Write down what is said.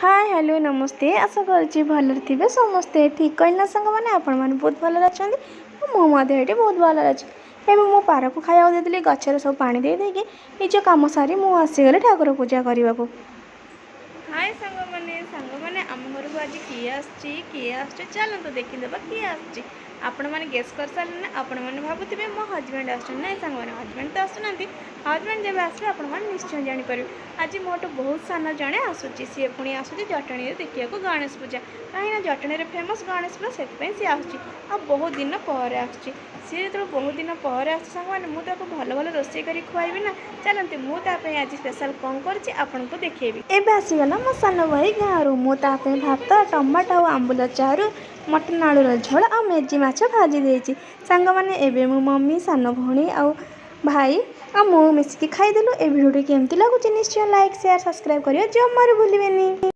ହାଏ, hello, ନମସ୍ତେ। ଆଶା କରୁଛି ଭଲରେ ଥିବେ ସମସ୍ତେ। ଠିକ୍ କହିଲି ନା ସାଙ୍ଗମାନେ? ଆପଣମାନେ ବହୁତ ଭଲରେ ଅଛନ୍ତି ଓ ମୁଁ ମଧ୍ୟ ଏଠି ବହୁତ ଭଲରେ ଅଛି। ଏବେ ମୁଁ ପାରକୁ ଖାଇବାକୁ ଦେଇଦେଲି, ଗଛରେ ସବୁ ପାଣି ଦେଇ ଦେଇକି ନିଜ କାମ ସାରି ମୁଁ ଆସିଗଲି ଠାକୁର ପୂଜା କରିବାକୁ। ହାଏ ସାଙ୍ଗମାନେ, ସାଙ୍ଗମାନେ, ଆମ ଘରକୁ ଆଜି କିଏ ଆସିଛି? କିଏ ଆସୁଛି? ଚାଲନ୍ତୁ ଦେଖିଦେବା କିଏ ଆସିଛି। ଆପଣମାନେ ଗେସ୍ କରିସାରିଲେ ନା? ଆପଣମାନେ ଭାବୁଥିବେ ମୋ ହଜବେଣ୍ଡ ଆସୁଛନ୍ତି। ନାଇଁ ସାଙ୍ଗମାନେ, ହଜବେଣ୍ଡ ତ ଆସୁନାହାନ୍ତି। ହଜବେଣ୍ଡ ଯେବେ ଆସିବେ, ଆପଣମାନେ ନିଶ୍ଚୟ ଜାଣିପାରିବେ। ଆଜି ମୋଠୁ ବହୁତ ସାନ ଜଣେ ଆସୁଛି। ସିଏ ପୁଣି ଆସୁଛି ଜଟଣୀରେ ଦେଖିବାକୁ ଗଣେଶ ପୂଜା। କାହିଁକିନା ଜଟଣୀରେ ଫେମସ୍ ଗଣେଶ ପୂଜା, ସେଥିପାଇଁ ସିଏ ଆସୁଛି ଆଉ ବହୁତ ଦିନ ପରେ ଆସୁଛି। ସିଏ ଯେତେବେଳେ ବହୁତ ଦିନ ପରେ ଆସୁଛି ସାଙ୍ଗମାନେ, ମୁଁ ତାକୁ ଭଲ ଭଲ ରୋଷେଇ କରି ଖୁଆଇବି ନା? ଚାଲନ୍ତୁ, ମୁଁ ତା ପାଇଁ ଆଜି ସ୍ପେଶାଲ୍ କ'ଣ କରିଛି ଆପଣଙ୍କୁ ଦେଖେଇବି। ଏବେ ଆସିଗଲା ମୋ ସାନ ଭାଇ ଗାଁରୁ। ମୁଁ ତା ପାଇଁ ଭାତ, ଟମାଟୋ ଆଉ ଆମ୍ବୁଲ ଚାରୁ, ମଟନ ଆଳୁର ଝୋଳ ଆଉ ମେଜି ମାଛ ଭାଜି ଦେଇଛି। ସାଙ୍ଗମାନେ, ଏବେ ମୁଁ, ମମି, ସାନ ଭଉଣୀ ଆଉ ଭାଇ ଆଉ ମୁଁ ମିଶିକି ଖାଇଦେଲୁ। ଏ ଭିଡ଼ିଓଟି କେମିତି ଲାଗୁଛି, ନିଶ୍ଚୟ ଲାଇକ୍, ସେୟାର, ସବସ୍କ୍ରାଇବ୍ କରିବା ଜମାରୁ ଭୁଲିବେନି।